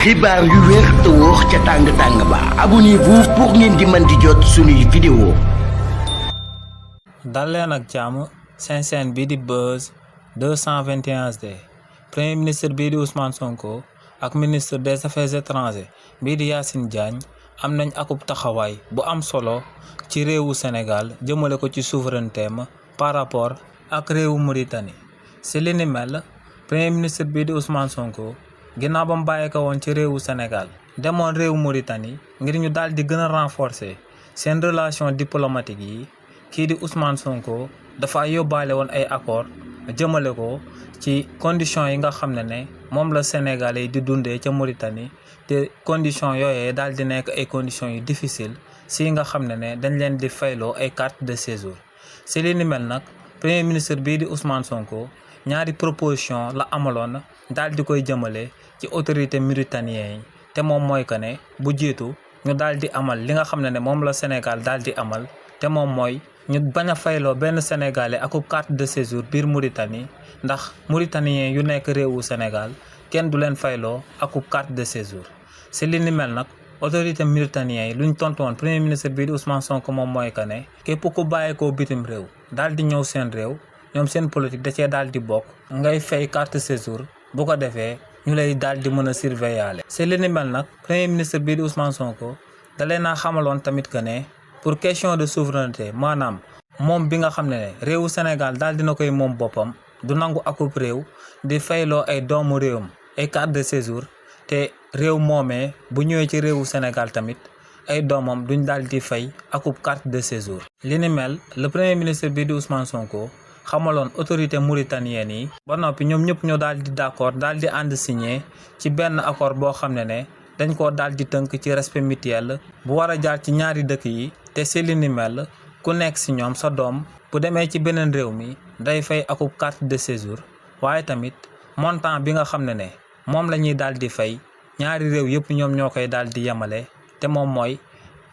xibaar yu wér te wóor ca tàng ba abonnez-vous pour ngeen di mën di jot suñuy vidéo. dal leen ak jàmm seen chaîne bii di Buzz 221 HD premier ministre bii di Ousmane Sonko ak ministre des affaires étrangères bii di Yacine Diagne am nañ akub taxawaay bu am solo ci réewu Sénégal jëmale ko ci souveraineté par rapport ak réewu Mauritanie. si li ni mel premier ministre bii di Ousmane Sonko ginnaaw ba mu bàyyi ko woon ci réewu Sénégal demoon réewu Mauritanie ngir ñu daal di gën a renforcer seen relation diplomatique yi. kii di Ousmane Sonko dafa yóbbaale woon ay accord jëmale ko ci conditions yi nga xam ne moom la Sénégalais yi di dundee ca Mauritanie te conditions yooyee daal di nekk ay conditions yu difficile si nga xam ne dañ leen di fayloo ay carte de séjour. si li ni mel nag premier ministre bii di Ousmane Sonko ñaari proposition la amaloon daal di koy jëmale ci autorité mauritaniens yi te moom mooy que ne bu jiitu ñu daal di amal li nga xam ne moom la Sénégal daal di amal te moom mooy ñu bañ a fayloo benn sénégalais akub carte de séjour biir Mauritanie ndax mauritaniens yu nekk réewu Sénégal kenn du leen fayloo akub carte de séjour. si li ni mel nag autorité mauritaniens yi luñ tontu woon premier ministre bii di Ousmane Sonko moom mooy que ne képp ku bàyyeekoo bitim réew daal di ñëw seen réew ñoom seen politique da cee daal di bokk ngay fay carte séjour bu ko defee ñu lay daal di mën a surveiller. si li ni mel nag premier ministre bii di Ousmane Sonko da leen a xamaloon tamit que ne pour question de souveraineté maanaam moom bi nga xam ne réewu Sénégal daal dina koy moom boppam du nangu akub réew di fayloo ay doomu réewam ay carte de séjour te réew moomee bu ñëwee ci réewu Sénégal tamit ay doomam duñ daal di fay akub carte de séjour. li ni mel le premier ministre bii di Ousmane Sonko xamaloon autorité mauritanienne yi ba noppi ñoom ñëpp ñoo daal di d'accord daal di ànd signé ci benn accord boo xam ne dañ koo daal di tënk ci respect mutuel bu war a jaar ci ñaari dëkk yi te si li ni mel ku nekk si ñoom sa doom bu demee ci beneen réew mi day fay akub carte de séjour waaye tamit montant bi nga xam ne moom la ñuy daal di fay ñaari réew yëpp ñoom ñoo koy daal di yemale te moom mooy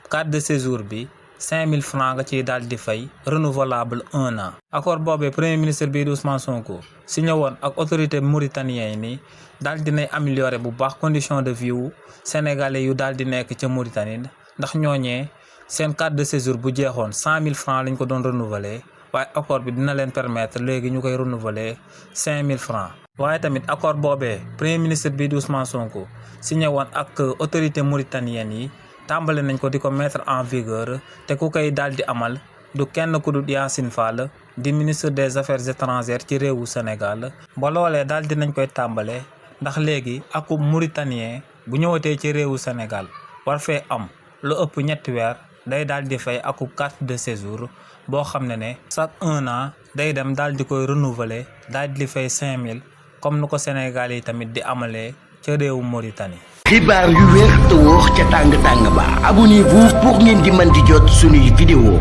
carte de séjour bi 5000 francs nga ciy daal di fay renouvelable 1 an. accord boobee premier ministre bii di Ousmane Sonko signé woon ak autorité mauritanien yi nii daal dinay améliorer bu baax condition de vie wu sénégalais yu daal di nekk ca Mauritanie ndax ñooñee seen carte de séjour bu jeexoon 100000 francs lañ ko doon renouveler waaye accord bi dina leen permettre léegi ñu koy renouveler 5000 francs. waaye tamit accord boobee premier ministre bii di Ousmane Sonko signé woon ak autorité mauritanienne yi tàmbale nañ ko di ko mettre en vigueur te ku koy daal di amal du kenn ku dul Yacine Fall di ministre des affaires étrangères ci réewu Sénégal. ba loolee daal di nañ koy tàmbale ndax léegi akub mauritanien bu ñëwatee ci réewu Sénégal war fee am lu ëpp ñetti weer day daal di fay akub carte de séjour boo xam ne chaque 1 an day dem daal di koy renouveler daal di fay 5000 comme nu ko Sénégal yi tamit di amalee ca réewu Mauritanie. xibaar yu wér te wóor ca tàng ba abonnez-vous pour ngeen di mën di jot suñuy vidéo.